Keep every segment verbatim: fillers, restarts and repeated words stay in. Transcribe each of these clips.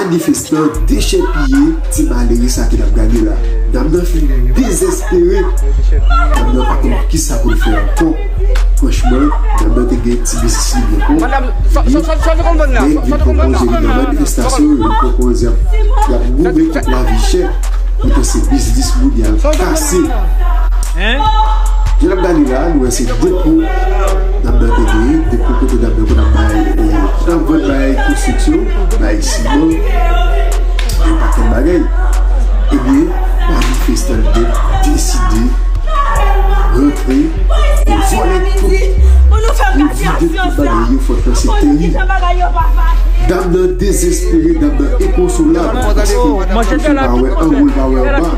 Manifestan dechèpiye ti malere sa ke n ap gade la. Dam nan fin dezespere. Dam nan pa konn kisa pou l fè ankò. Franchman, dam nan te gen ti biznis li byen fò. Li vin pran konze li nan manifestasyon yo, li pran konze y ap, y ap goumen kont lavi chè. Poutan se biznis moun y al kase. Jan n ap gade la, nou wè se depo dam nan te genyen, depo kote dam nan konn ap bay, e, konn ap vann bagay konstriksyon, bay siman, yon pakèt bagay. Ebyen, manifestan yo deside rantre e vòlè tout, yo vide tout bagay yo, fòt lan se terib. Dam nan dezespere, dam nan enkonsolab, paske li pa wè anwo, li pa wè anba.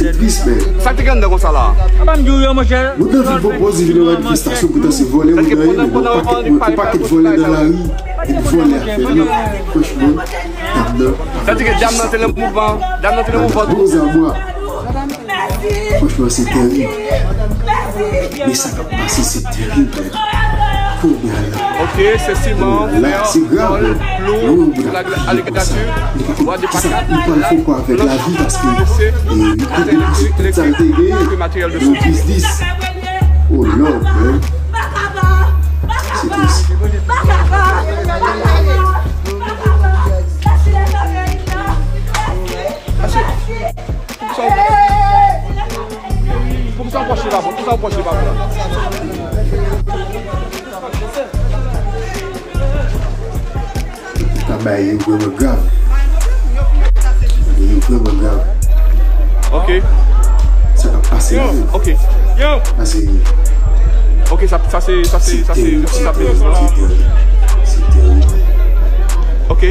Se tris, men. Sa k te gen anndan konsa la? Moun nan vin pran pòz li vin nan manifestasyon, poutan se vòlè moun nan ye, men yon pakèt, yon pakèt vòlè nan lari, vin vòlè afè nou. Franchman, dam nan. Sa di ke dam nan te nan mouvman, dam nan te nan mouvman. Bon, zanmi. Franchman, se terib. Men sa k ap pase, se terib, men. Kounye a la. Ok, se siman, la, se grav, men. Lè yon moun ap kriye konsa, li pa konn kisa li pral fè ankò avèk lavi, paske, e, li pèdi tout sa l te genyen. Yon biznis. Oh Lord, man. Se tris. Poukisa w pòche pa bon? Poukisa w pòche pa bon? Bagay yo vrèman grav. Bagay yo vrèman grav. Ok. Sa k ap pase la menm. Ok. Pase. Ok, sa, sa se, sa se, sa se responsab biznis lan. Se terib. Se terib. Ok.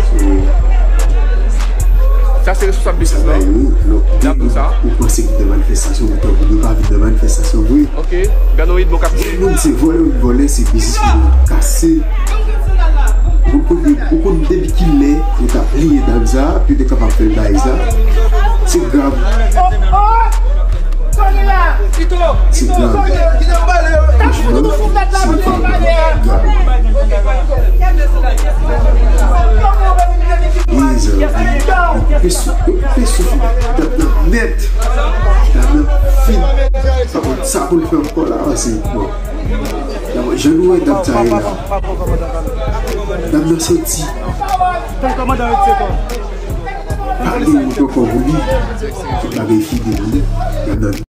Sa se responsab biznis lan. Sa bagay yo, non, depi ou panse ki nan manifestasyon, ou tankou yo pa vin nan manifestasyon vre. Ok. Gade yon idmo k ap di. Moun se vòlè, ou vòlè, se biznis moun kase. Ou konn, ou konn depi kilè yo t ap bliye dam sa, pou yo te kapab fè l bagay sa. Se grav. Se grav. Franchman, se grav. Mezanmi, yo koupe souf, yo koupe souf dam nan nèt. Dam nan fin. Pa konn sa pou l fè ankò la, paske, bon. Jan nou wè dam sa ye la. Dam nan santi. Pa gen wout ankò pou li. Tout bagay fini pou li. Dam nan